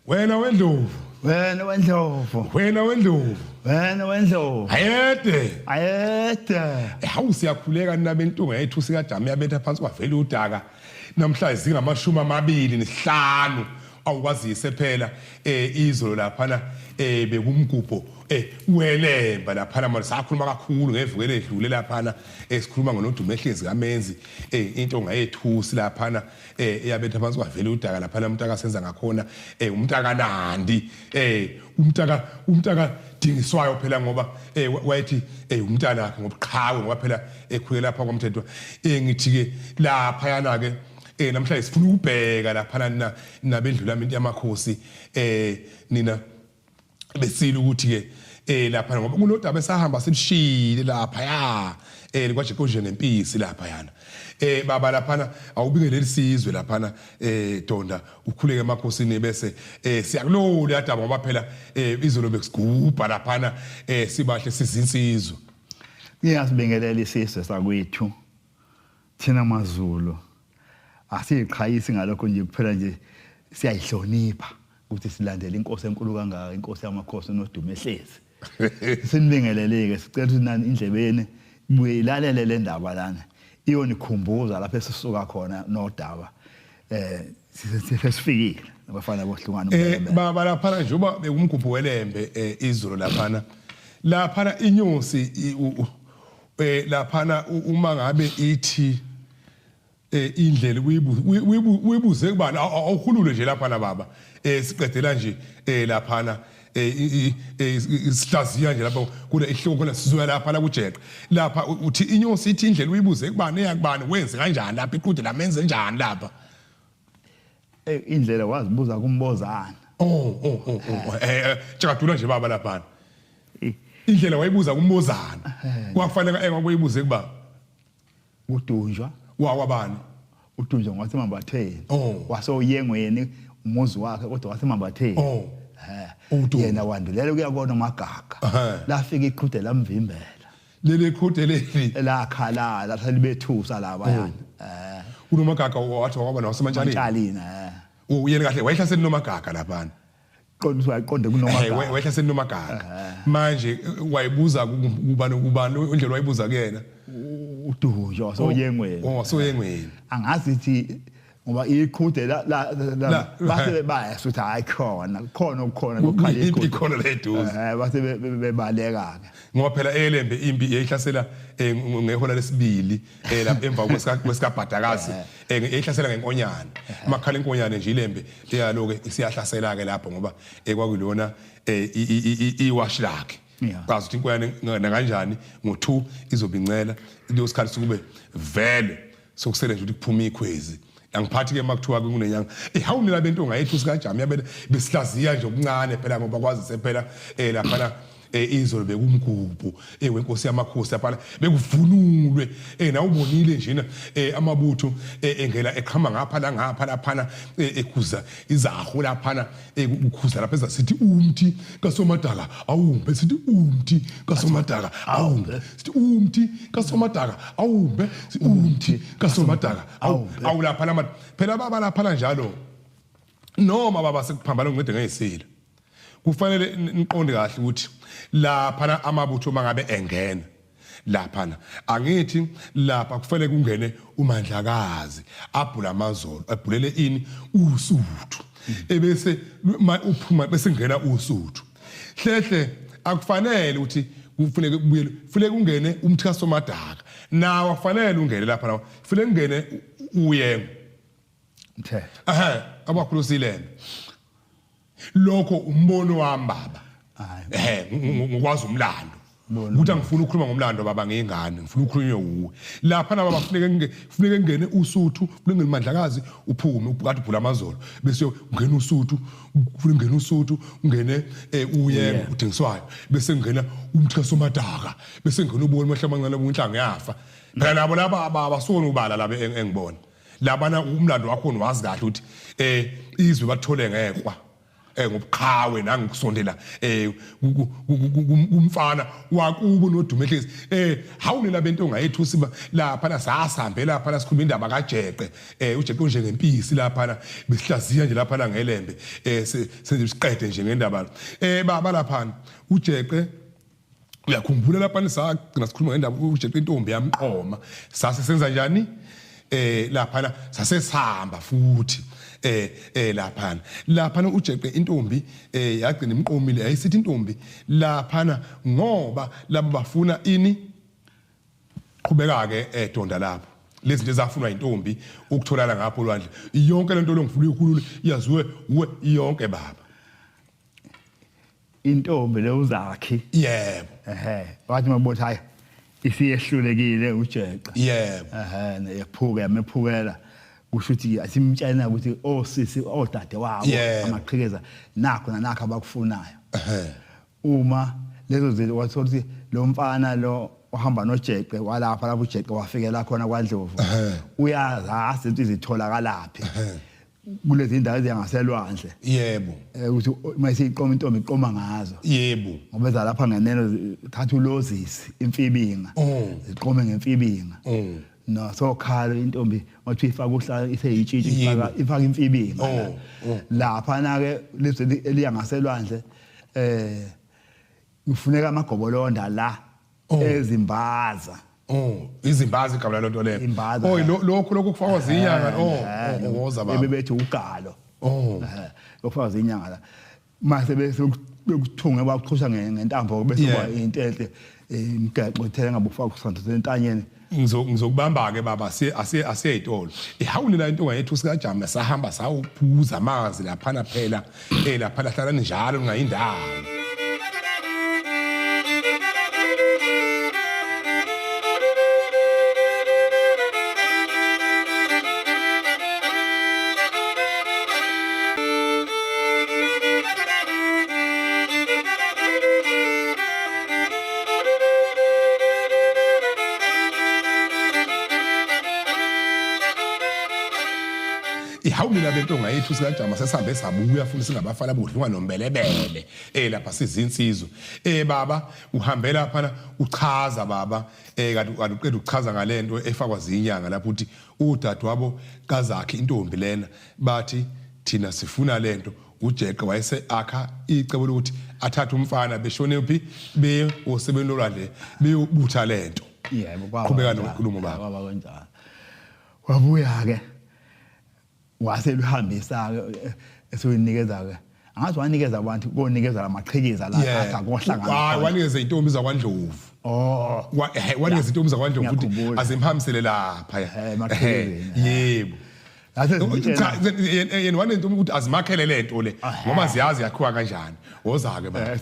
Wena wendlovu. Wena wendlovu. Wena wendlovu. Wena wendlovu. Ayede. Ayede. Hawu siyakhuleka nina bentunga yethu sikaJama yabetha phansi kwavela udaka. Namhlanje zingamashumi amabili nesihlanu awukwazise phela izolo laphana bekumgubho welemba laphana manje sakhuluma kakhulu ngevukele edlule laphana esikhuluma ngoNodumehlezi kaMenzi into ongayethusi laphana eyabetha phansi kwavela udaka laphana umuntu akasenza ngakhona umntakanandi umntaka umntaka dingiswayo phela ngoba wayethi umntanakhe ngobuqhawe ngoba phela ekhule lapha kwamthetho ngithi ke lapha yana ke namhlanje sifuna ukubheka lapha nina nabendlula into yamakhosi nina besile ukuthi ke lapha ngoba kunodaba esahamba silishile lapha ya kwaje konje nempisi lapha yana baba laphana awubike leli sizwe laphana Donda ukhuleke emakhosini bese siyakulolu yadaba ngoba phela izolo bekusigubha laphana sibahle sizinsizwa. Ngiyasibingelela isizwe sakwethu thina maZulu asiyiqhayisi ngalokho nje kuphela nje siyayihlonipha ukuthi silandele inkosi enkulu kangaka inkosi yamakhosi uNodumo ehlezi sinibingeleleke sicela ukuthi nani indlebeni ibuye ilalele le ndaba lana iyonikhumbuza lapho esisuka khona nodaba sesifikile abafana bohlukana. Baba laphana njengoba bekumgubhu welembe izolo laphana laphana inyosi laphana uma ngabe ithi indlela uyibuze kubani awukhulule nje laphana baba siqedela nje laphana isihlaziya nje lapha kule ihloko khona sizoya lapha la kujeqe lapha uthi inyosi ithi indlela uyibuze kubani eyakubani wenze kanjani lapha iqhude lamenze njani lapha. Indlela wazibuza kumbozana. Oh, tshakadula nje baba lapha indlela wayibuza kumbozana kwakufanele engakuyibuze kubaba Udunjwa wakwabani? Udunjwa ngwasemambatheni. Wasoyengweni umuzi wakhe kodwa wasemambatheni. Yena wandulela ukuya kona uMagaga. Lafika iqhude lamvimbela. Leli qhude leli lakhala laselibethusa laba yani. UNomagaga wathi wakwaba nawasemantshaleni. Mantshaleni. Uyena kahle wayehlasela uNomagaga laphana. Qonde waqonde kuNomagaga. Wayehlasela uNomagaga. Manje wayibuza kubani kubani indlela wayibuza kuyena. Udunjwa wasoyengweni. Wasoyengweni. Angazi ithi ngoba iqhude la la base baya futhi hayi khona khona okukhona kokhala iqhude ikhona la eduze. Base bebaleka ke. Ngoba phela elembe impi yayihlasela ngehola lesibili lapha emva kwesikabhadakazi yayihlasela ngenkonyane. Makhala inkonyane nje ilembe eyalo ke isiyahlasela ke lapho ngoba ekwakulona iwashi lakhe. Kazi ukuthi inkonyane nakanjani ngo2 izobincela leyo sikhathi sokube vele sokusele nje ukuthi kuphume ikhwezi. Angiphathi ke makuthiwa ke kunenyanga hawu nina bentonga yethu sikaJama yabele besihlaziya nje okuncane phela ngoba kwazise phela laphana izolo bekumgubhu wenkosi yamakhosi laphana bekuvunulwe nawubonile njena amabutho engena eqhama ngapha la ngapha laphana ekhuza izaho laphana ukhuza lapha ezasithi umthi kaSomadaka awumbe sithi umthi kaSomadaka awumbe sithi umthi kaSomadaka awumbe umthi kaSomadaka awumbe awulapha lama phela baba lapha njalo noma baba sekuphambana ngincede ngeyisilo kufanele niqonde kahle ukuthi lapha amabutho mangabe engena laphana angithi lapha kufanele kungene uMandlakazi abhula amazolo abhulele ini usuthu ebese uphuma bese ngena usuthu hlehle akufanele ukuthi kufuneke kubuyele kufuneke kungene umthasomadaka nawo akufanele ungene lapha nawo kufuneke kungene uyengo mthetho ehe abakhulusilene lokho umbono wami baba ngokwazi umlando ukuthi angifuni ukukhuluma ngomlando baba ngiyingane ngifuna ukukhulunywe wuwe lapha naba bafuneke kufuneke ngene usuthu kufuneke ngene uphume kade ubhula amazolo bese ungena usuthu kufuneke ngene usuthu ungene uye udingiswayo bese ngena umthasomadaka bese ngena ubona amehlo amancane obunhlanga yafa phela nabo laba abasona ubala laba engibona labana umlando wakho wazi kahle ukuthi izwe bathole ngekwa. Ngobuqhawe nangokusondela kumfana wakubo noDumehlezi. Hawu nina bentonga yethu siba lapha la sasambe lapha la sikhuluma indaba kaJeqe. UJeqe unjengempisi lapha la besihlaziya nje lapha la ngelembe senze siqede nje ngendaba. Baba lapha uJeqe uyakhumbula lapha nisagcina sikhuluma ngendaba uJeqe intombi yamqoma sase senza njani lapha sasesihamba futhi lapha lapha uJeqe intombi yagcina imqomile yayisithi intombi lapha ngoba laba bafuna ini qhubeka ke edonda lapho lezi zinto ezafunwa intombi ukutholana ngapho olwandle yonke lento longifuna uyikhulule yaziwe uwe yonke baba. Intombi le uzakhi. Yebo. Ehhe, wathi mabotha hayi isiyehlulekile uJeqe. Yebo. Ehhe, yephuka yamephukela. Kusho ukuthi asimtshela ukuthi osisi odade wabo amaqhikeza nakho nanakho abakufunayo. Ehhe. Uma lezo zinto wathola ukuthi lo mfana lo ohamba noJeqe walapha lapho uJeqe wafikela khona kwaNdlovu uyazazi ukuthi izitholakalaphi kulezi ndawo ezingaselwandle. Yebo. Ukuthi uma isiqoma intombi iqoma ngazo. Yebo. Ngoba ezalapha ngeneno thatha ulozisi imfibinga. Ziqome ngemfibinga. No sokhalo intombi wathi ifaka uhlala iseyitshitshi ifaka imfibinga. Lapha na ke lizwe eliya ngaselwandle kufuneka amagobolonda la ezimbaza. Izimbaza igama lalonto leyo. Imbaza. Lokhu lokhu kufakwa zinyanga. Woza baba. Bebethi ugalo. Lokufakwa zinyanga la. Mase bese bekuthunge bakuxhusha ngentambo bese kuba into enhle imigexo ithele ngabe ufaka usandla sentanyeni. Ngizokubamba ke baba asiyeyitolo. Ihawule la intonga yethu sikaJama sahamba sawuphuza amanzi laphana phela lapha lahlala njalo ngayindawo. Ihawu mina bentonga yethu sikaJama sesihambe sabuya futhi singabafana bodliwa nombelebele lapha sizinsizwa. Baba uhambe lapha uchaza baba kanti uqeda ukuchaza ngalento efakwa zinyanga lapho uthi udadewabo kazakhe intombi lena bathi thina sifuna lento. uJeqe wayese akha icebo lokuthi athathe umfana beshone phi beye osebeni lolwandle beyobutha lento. Yebo, kwaba qhubeka nonkulumo baba. Kwaba kanjalo. Wabuya ke waseluhambisa ke esuyinikeza ke angazi wanikeza abantu konikeza lamaqhikiza la athi akohlangana. Hayi wanikeza intombi zakwaNdlovu. Wanikeza intombi zakwaNdlovu ukuthi azimhambisele lapha. Yebo. Cha yena wanentombi ukuthi azimakhele lento le ngoba ziyazi yakhiwa kanjani. Woza ke baba.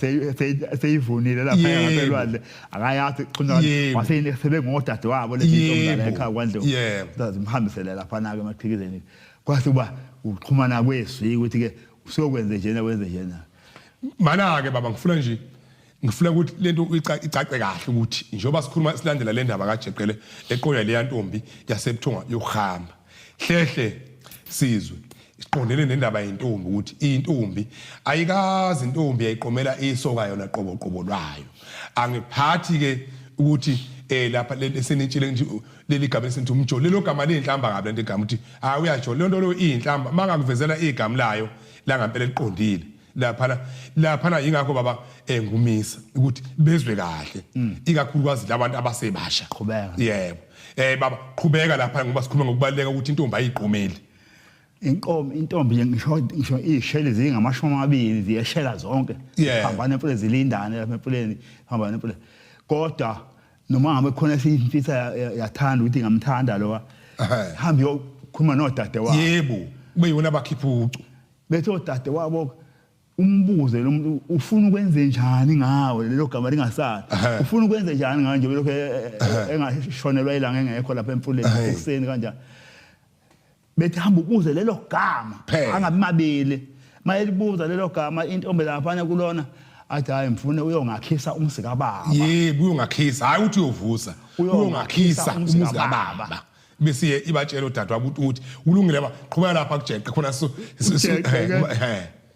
Seyivunile lapha ngaselwandle. Akayazi xhuna wase sebengodade wabo lezi ntombi la ekhaya kwaNdlovu. Zimhambisele lapha na ke emaqhikizeni. Kwase kuba uxhumana kwezwi ukuthi ke usokwenze njena wenze njena. Mana ke baba ngifuna nje ngifuna ukuthi lento icace kahle ukuthi njengoba sikhuluma silandela le ndaba kaJeqele eqoya leya ntombi yasebuthonga yokuhamba. Hlehle sizwe siqondene nendaba yentombi ukuthi intombi ayikazi intombi yayiqomela isoka yona qobo qobo lwayo. Angiphathi ke ukuthi lapha lesenitshile nje leli gama lesithi umjolo lelo gama liyinhlamba kabi lento igama ukuthi hayi uyajola lento lo iyinhlamba mangakuvezela igama layo la ngempela liqondile lapha lapha ingakho baba engumisa ukuthi bezwe kahle ikakhulukazi labantu abasebasha. Qhubeka. Yebo. Baba qhubeka lapha ngoba sikhuluma ngokubaluleka ukuthi intombi ayiqomeli. Inkomo intombi ngisho ishele zingamashumi amabili ziyeshela zonke. Hambana emfuleni zilindane lapha emfuleni hambana emfuleni. Kodwa noma ngabe khona esifisa yathanda ukuthi ngamthanda lo hamba yokhuluma nodade wabo. Yebo, kube yona abakhipha ucu. Bethi odade wabo umbuze lo muntu ufuna ukwenze njani ngawe lelo gama lingasali. Ufuna ukwenze njani ngawe nje lokho engashonelwa ilanga engekho lapha emfuleni ekuseni kanjani. Bethi hamba ubuze lelo gama angabi mabili. Mayelibuza lelo gama intombi lapha kulona athi hayi mfune uyongakhisa umuzi kababa. Yebo uyongakhisa hayi uthi uyovusa uyongakhisa umuzi kababa. Bese ibatshela udadewabo ukuthi ulungile ba qhubeka lapha kujeqe khona so.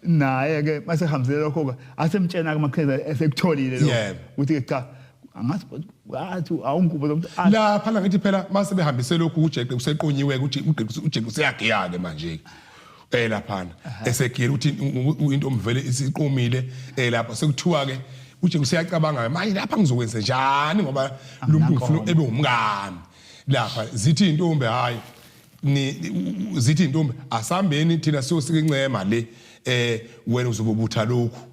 Naye ke masehambisele lokho ke asemtshena ke makheza esekutholile lokho ukuthi cha angathi wathi awungubo zomuntu lapha la ngithi phela mase behambise lokhu ujeqe useqonyiwe ukuthi ujeqe useyagiya ke manje laphana esegiyela ukuthi into omvele isiqomile lapha sekuthiwa ke ujeqe useyacabanga manje lapha ngizokwenza njani ngoba lo muntu ngifuna ebe umngani lapha zithi intombi hayi ni zithi intombi asambeni thina siyosika incema le wena uzobubutha lokhu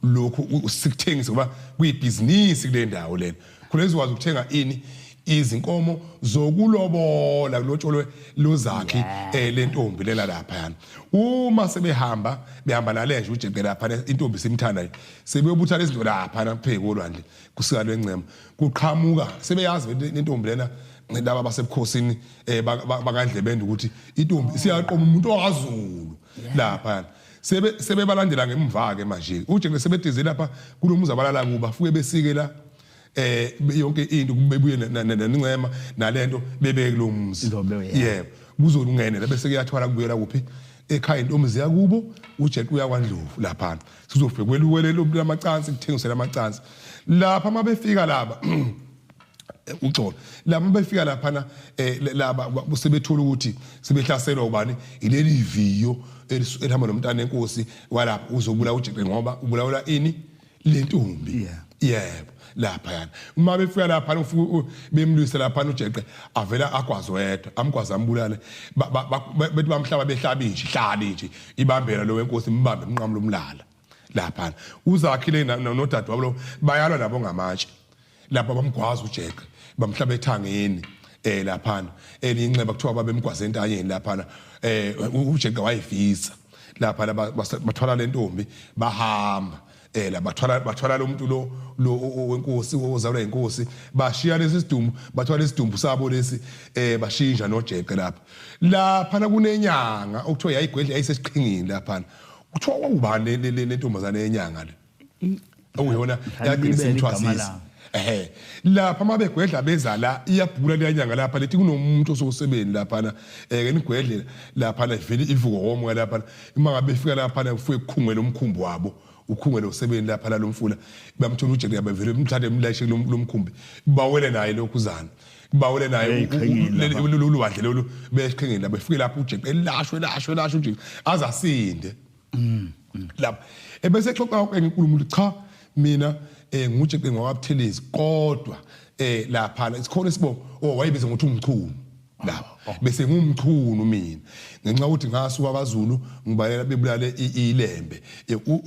lokhu sikuthengise ngoba kuyibhizinisi kule ndawo lena khona ezokwazi ukuthenga ini izinkomo zokulobola kulotsholwe lozakhi lentombi lela lapha yana uma sebehamba behamba nalenje ujeqe lapha intombi simthanda sebeyobutha lezinto lapha naphe kolwandle kusika lwencema kuqhamuka sebeyazi lentombi lena laba basebukhosini bakandlebende ukuthi intombi isiyaqoma umuntu okaZulu lapha sebe sebebalandela ngemva ke manje uJeke sebedize lapha kulomuzi abalala kuba fuke besike la yonke into bebuye nencema nalento bebeke kulomuzi yebo kuzolungenela bese kuyathwala kubuyela kuphi ekhaya intombi ziya kubo uJeke uya kwaNdlovu lapha sizofika kweluwele lamacansi kuthengisela amacansi lapha mabefika laba uxolo laba befika laphana laba sebethola ukuthi sebehlaselwa ubani ileli viyo elihamba nomntana enkosi walapha uzobulawa uJeqe ngoba ubulawula ini lentombi yebo lapha yana uma befika lapha ufika bemlwisa lapha uJeqe avela agwazi wedwa amgwazi ambulale bethi bamhlaba behlabi nje hlali nje ibambela lo wenkosi imbambe emnqamula umlala lapha uzakhile nodadewabo lo bayalwa nabo ngamatshe lapha bamgwaza uJeqe bamhlaba ethangeni laphana elinxeba kuthiwa babemgwaza entanyeni laphana uJeqe wayefisa lapha bathwala lentombi bahamba la bathwala lo muntu lo wenkosi ozalwa inkosi bashiya lesi sidumbu bathwala isidumbu sabo lesi bashinja noJeqe lapha laphana kunenyanga okuthiwa yayigwedle yayisesiqhingini laphana kuthiwa kwakubani le ntombazane yenyanga le okuyona yagcina isimthwasisa ehe lapha mabegwedla beza la iyabhula leyanyanga lapha lethi kunomuntu ososebeni lapha ke nigwedle lapha vele ivuko womoya lapha uma ngabe befika lapha kufike kukhungele umkhumbi wabo ukhungele usebeni lapha la lomfula bamthola uJeke bavele bemthathe emlayishe lomkhumbi bawele naye lokhuzana bawele naye lolu lwandle lolu beqhingeni lapha befike lapho uJeke elashwe elashwe elashwe uJeke azasinde lapha ebese exoxa konke ngenkulumo ukuthi cha mina nguJeke ngwakabuthelezi kodwa lapha isikhona isibongo wayebiza ngokuthi umchunu lapha bese ngumchunu mina ngenxa ukuthi ngasuka kwaZulu ngibalela bebulale ilembe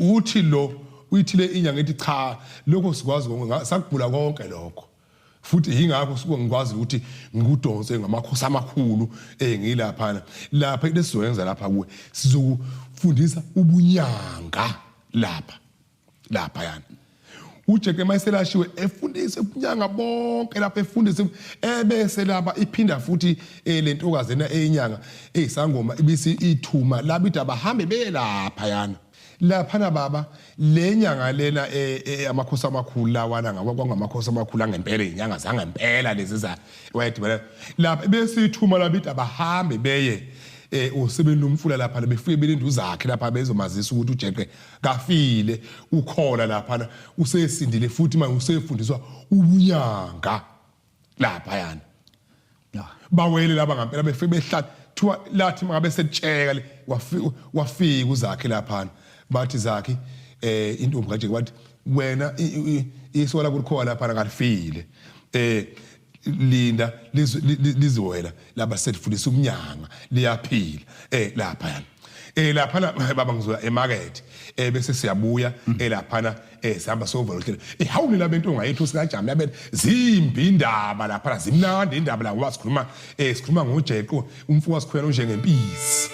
uthi lo uyithile inyanga ethi cha lokho sikwazi konke sakubhula konke lokho futhi yingakho suke ngikwazi ukuthi ngikudonse ngamakhosi amakhulu engilaphana lapha lesizoyenza lapha kuwe sizokufundisa ubunyanga lapha lapha yana uJeke mayeselashiwe efundise ubunyanga bonke lapha efundise ebese lapha iphinda futhi lentokazi ena eyinyanga eyisangoma ibisi ithuma laba ithi abahambe beye lapha yana laphana baba le nyanga lena amakhosi amakhulu lawana ngakwa kwangamakhosi amakhulu angempela izinyanga zangempela lezi za wayedibana lapha bese ithuma laba ithi abahambe beye usebeni lomfula lapha befike belinde uzakhe lapha bezomazisa ukuthi uJeqe kafile ukhona lapha usesindile futhi manje usefundiswa ubunyanga lapha yana bawele laba ngempela befike behlala thiwa lathi mangabe setsheka le wafika uzakhe lapha bathi zakhe intombi kaJeke bathi wena isola kulikhowa lapha ngalifile linda lizowela laba selifundisa umnyanga liyaphila lapha yana lapha baba ngizoya emarket bese siyabuya laphana sihamba sovala uhlelo ihawule labentonga yethu sikajami labe zimbi indaba lapha zimnandi indaba la ngoba sikhuluma sikhuluma ngoJeqo umfo wasikhwela njengempisi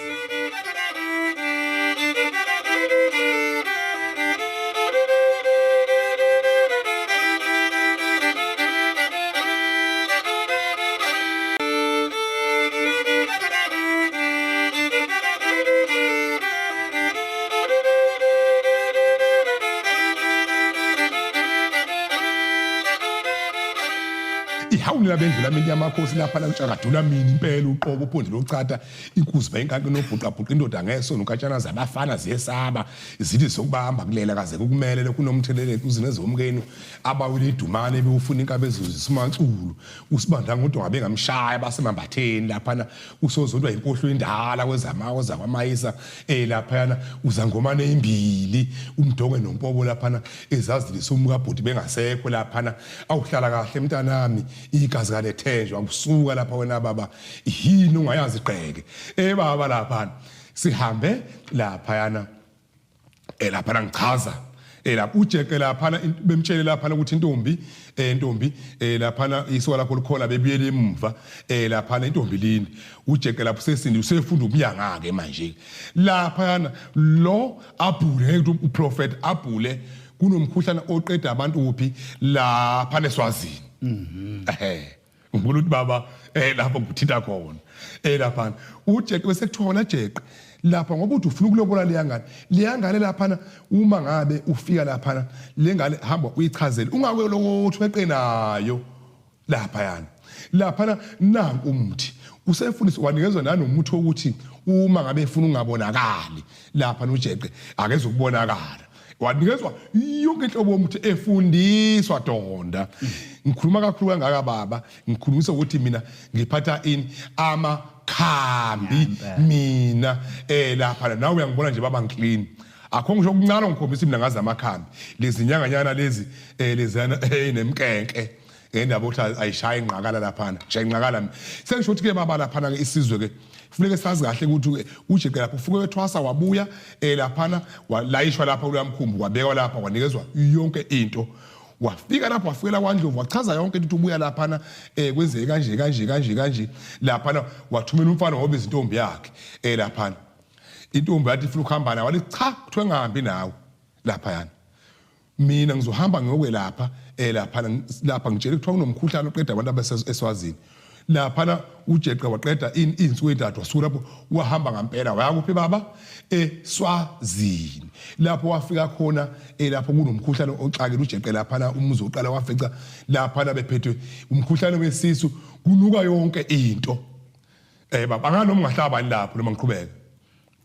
Awunila bendlula mina yamakhosi lapha la kutshakadula mina impela uqobo uphondi lochatha inkuzi bayinkanki nobhuqabhuqa indoda ngeso nokatshana zabafana ziyesaba zithi zokubamba kulela kaze kukumele lokhu nomthelele uzinezomkenu abawile idumane bewufuna inkabe ezizisimanculu usibanda ngodwa ngabe ngamshaya basemambatheni laphana usozodwa impohlo indala kwezama zakwamayisa eh laphana uzangomane imbili umdonge nompobo laphana ezazilisa umkabhuti bengasekho laphana awuhlala kahle mntanami igazi kalethenjwa kusuka lapha wena baba yini ungayazi gqeke eh baba laphana sihambe laphayana eh laphana ngichaza eh lapha ujeqe laphana bemtshele laphana ukuthi intombi eh intombi eh laphana isuka lapho likhona bebuyele emuva eh laphana intombi lini ujeqe lapho sesindi usefunda umyanga ke manje laphana lo abhule ngeke uprofet abhule kunomkhuhlane oqeda abantu uphi lapha neswazini mhm eh ngibona ukuthi baba eh lapho ngithinta khona eh lapha ujeqe bese kuthiwa wena jeqe lapha ngoba uthi ufuna ukulobola leya ngane leya ngane laphana uma ngabe ufika laphana le ngane hamba uyichazele ungake lokuthi weqe nayo laphayana laphana nanku umuthi usefundiswa wanikezwa nanomuthi wokuthi uma ngabe efuna ungabonakali lapha nojeqe akezukubonakala wanikezwa yonke inhlobo yomuthi efundiswa donda ngikhuluma kakhulu kangaka baba ngikhulumisa ukuthi mina ngiphatha ini amakhambi mina eh lapha nawe uyangibona nje baba ngiclean akho ngisho okuncane ngikhombisa mina ngazi amakhambi lezi nyanganyana lezi eh lezana eh nemnkenke ngendaba ukuthi ayishaye ingqakala laphana shaya ingqakala sengisho ukuthi ke baba laphana ke isizwe ke kufuneka sazi kahle ukuthi ujeqe lapho ufuke wethwasa wabuya eh laphana walayishwa lapha kuluyamkhumbi wabekwa lapha wanikezwa yonke into wafika lapho wafikela kwaNdlovu wachaza yonke into ubuya laphana eh kwenzeke kanje kanje kanje kanje laphana wathumela umfana ngoba izintombi yakhe eh laphana intombi yathi ifuna ukuhamba nawe wathi cha kuthiwe ngihambi nawe laphayana mina ngizohamba ngiyokwelapha eh lapha lapha ngitshele kuthiwa kunomkhuhlane oqeda abantu abaseswazini laphana ujeqe waqeda insuku ezintathu wasuka lapho wahamba ngampela waya kuphi baba eSwazini lapho wafika khona elapho kunomkhuhlane oxakile ujeqe laphana umuzi oqala wafica laphana bephethwe umkhuhlane wesisu kunuka yonke into eh baba anganoma ungahlabani lapho noma ngiqhubeke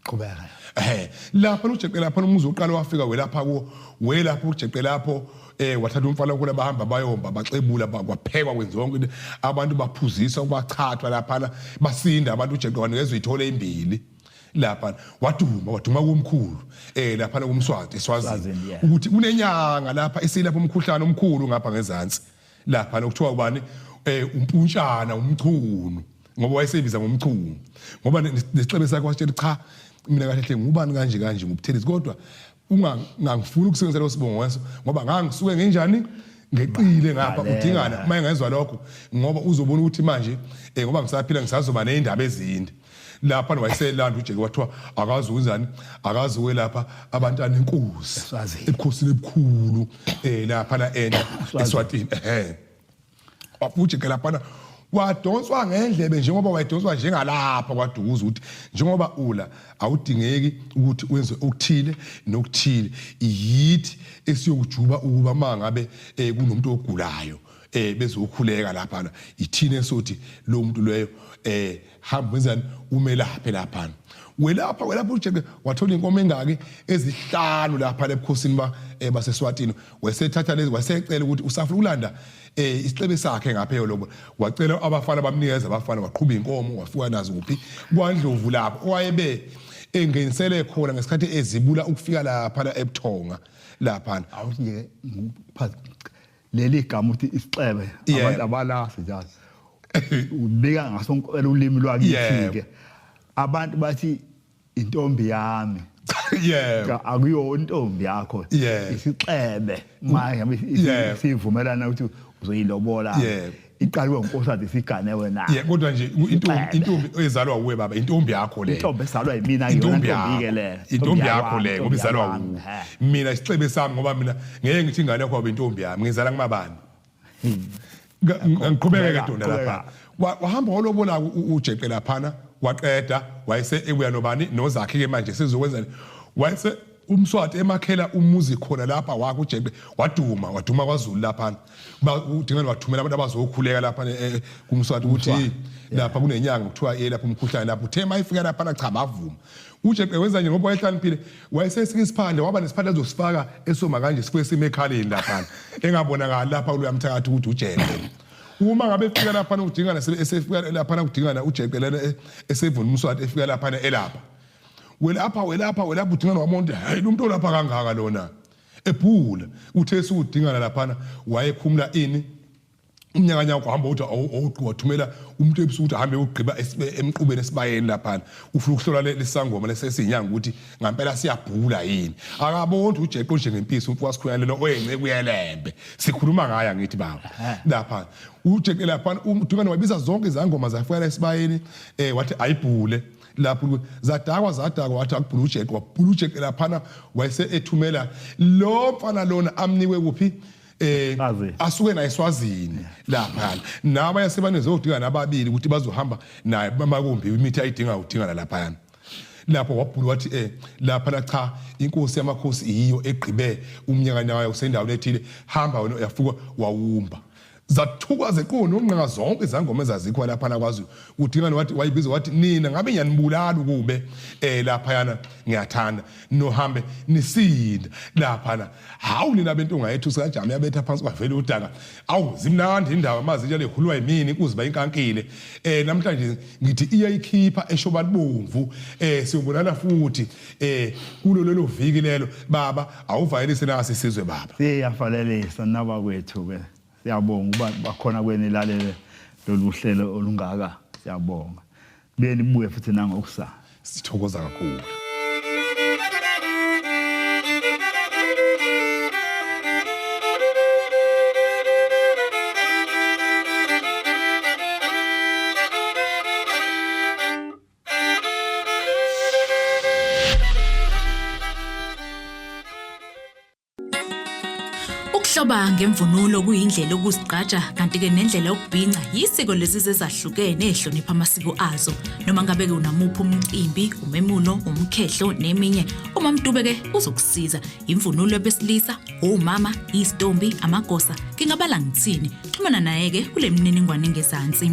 qhubeka eh lapha ujeqe lapha umuzi oqala wafika welapha kuwo welapha ujeqe lapho eh wathatha umfana khona bahamba bayomba baxebula kwaphekwa kwenziwa yonke into abantu baphuziswa kwachathwa laphana basinda abantu ujeqe wanikezwa ithole imbili lapha waduma waduma komkhulu eh lapha kumswati eSwazini ukuthi kunenyanga lapha esilapha umkhuhlane omkhulu ngapha ngezansi lapha lokuthiwa ubani eh umpuntshana umchunu ngoba wayesebiza ngomchunu ngoba nesixebe sakhe wasitshela cha mina kahle hle ngubani kanje kanje ngubuthelezi kodwa ungangifuni ukusebenzisa leso sibongo weso ngoba ngangisuke ngenjani ngeqile ngapha udingana uma engezwa lokho ngoba uzobona ukuthi manje eh ngoba ngisaphila ngisazoba nezindaba ezinde lapha wayeselanda uJeke wathiwa akazi ukwenzani akazi ukwelapha abantwana enkosi ebukhosini ebukhulu eh lapha la ena eSwatini ehe wafuthi laphana wadonswa ngendlebe njengoba wayedonswa njengalapha kwadukuza ukuthi njengoba ula awudingeki ukuthi wenze okuthile nokuthile yithi esiyokujuba ukuba mangabe eh, kunomuntu ogulayo eh bezokhuleka lapha ithina esothi lo muntu leyo eh hamba wenzani umelaphe lapha welapha welapha ujeke wathola inkomo engaki ezihlanu lapha lebukhosini ba eh, baseswatini wasethatha lezi wasecela ukuthi usafuna ukulanda eh isixebe sakhe ngapha eyolobo wacela abafana bamnikeza abafana waqhuba inkomo wafika nazo kuphi kwaNdlovu lapho owayebe engenisele khona ngesikhathi ezibula ukufika lapha la ebuthonga lapha awuthi nje leli gama uthi isixebe abantu abalasi njalo ubika ngasonkela ulimi lwakithi ke abantu bathi intombi yami yebo akuyona intombi yakho isixebe manje sivumelana ukuthi uzoyilobola iqalwe unkosikazi isigane wena yeah kodwa nje intombi intombi ezalwa uwe baba intombi yakho le intombi ezalwa yimina intombi ke le intombi yakho le ngoba izalwa uwe mina isixebe sami ngoba mina ngeke ngithi ingane yakho baba intombi yami ngizala kumabani ngiqhubeke ke donda lapha wahamba walobola ujeqe laphana waqeda wayese ebuya nobani nozakhe ke manje sizokwenza wayese uMswati emakhela umuzi khona lapha wakhe uJeqe waduma waduma kwaZulu lapha udingane wathumela abantu abazokhuleka lapha eh, eh, kuMswati ukuthi lapha kunenyanga kuthiwa yelapha umkhuhlane lapha uthe mayifika lapha cha bavuma uJeqe wenza nje ngoba wayehlaniphile wayesesika isiphandle waba nesiphandle azosifaka esoma kanje sifike sime ekhaleni lapha engabonakali lapha kuloya mthakathi ukuthi uJeqe uma ngabe efika lapha udingana esefika lapha kudingana uJeqe lena eh, esevuna uMswati efika lapha elapha welapha welapha welapha udingana wamonde hayi lo muntu olapha kangaka lona ebhula uthe sudingana laphana wayekhumula ini umnyakanyaka uhamba uthi wathumela umuntu ebusuku ukuthi ahambe ugqiba emqubeni esibayeni laphana ufuna ukuhlola lesangoma lesesinyanga ukuthi ngampela siyabhula yini akaboni ujeqo njengempisi umfo wasikhuyana lelo oyenceku yelembe sikhuluma ngaye ngithi baba lapha ujeqe laphana udingana wabiza zonke izangoma zafika esibayeni eh wathi ayibhule lapho zadakwa zadakwa wathi akubhula ujeqe wabhula ujeqe laphana wayese ethumela lo mfana lona amnikwe kuphi eh asuke naye eSwazini lapha naba yasebanezodinga nababili ukuthi bazohamba naye bamakumbi imithi ayidinga udinga lapha lapho wabhula wathi eh lapha la cha inkosi yamakhosi iyiyo egqibe umnyaka nayo usendaweni ethile hamba wena uyafuka wawumba Zathuka zeqona onqaka zonke izangoma ezazikho laphana kwaZulu. Udingane wathi wayibiza wathi nina ngabe ngiyanibulala ukube eh laphayana ngiyathanda nohambe nisinda laphana. Hawu nina bentunga yethu sikajama yabetha phansi kwavela udaka. Awu zimnandi indaba amazinja lehulwa yimini kuziba inkankile. Eh namhlanje ngithi iyayikhipha eshoba libomvu eh siyobonana futhi eh kulo lelo viki lelo baba awuvayelise nasi isizwe baba. Siyavalelisa nabakwethu ke. Siyabonga uba bakhona kwenu ilalele lolu hlelo olungaka. Siyabonga. Buye nibuye futhi nangokusa. Sithokoza kakhulu. Ukuhloba ngemvunulo kuyindlela yokuzigqaja kanti-ke nendlela yokubhinca yisiko lezizwe ezahlukene ezihlonipha amasiko azo. Noma ngabe-ke unamuphi umcimbi, umemulo, umkhehlo neminye, uMamDube-ke uzokusiza. Imvunulo yabesilisa, omama, izitombi, amagosa, ngingabala ngithini. Xhumana naye-ke kule mininingwane engezansi.